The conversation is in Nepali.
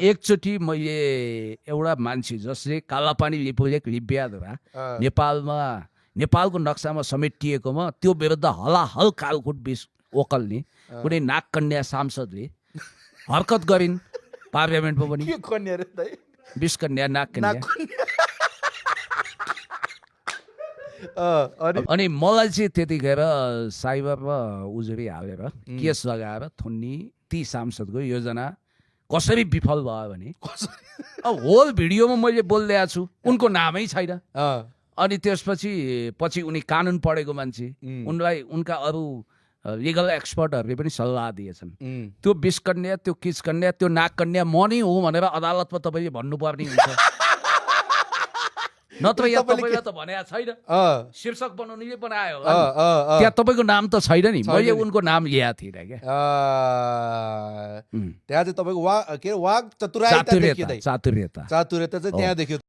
एकचोटि मैले एउटा मान्छे जसले कालापानी प्रोजेक्ट लिब्याद्वारा नेपालको नक्सामा समेटिएकोमा त्यो विरुद्ध हलाहल कालकोट बिस ओकल्ने कुनै नागकन्या सांसदले हरकत गरिन् पार्लियामेन्टमा पनि। बिस कन्या नागकन्या। अनि मलाई चाहिँ त्यतिखेर साइबरमा उजुरी हालेर केस लगाएर थुन्नी ती सांसदको योजना कसरी विफल भयो भने अब होल भिडियोमा मैले बोलिदिएको छु, उनको नामै छैन। अनि त्यसपछि उनी कानुन पढेको मान्छे, उनलाई उनका अरू लिगल एक्सपर्टहरूले पनि सल्लाह दिएछन्। त्यो बिस कन्या, त्यो किच कन्या, त्यो नाग कन्या म नै हो भनेर अदालतमा तपाईँले भन्नुपर्ने हुन्छ। नत्र यहाँ तपाईँलाई त भनेको छैन, शीर्षक बनाउनेले बनायो होला, त्यहाँ तपाईँको नाम त छैन नि। मैले उनको नाम ल्याएको थिइनँ क्या। त्यहाँ चाहिँ तपाईँको वाग चतुर्यता चातुर्यता चाहिँ त्यहाँ देखियो।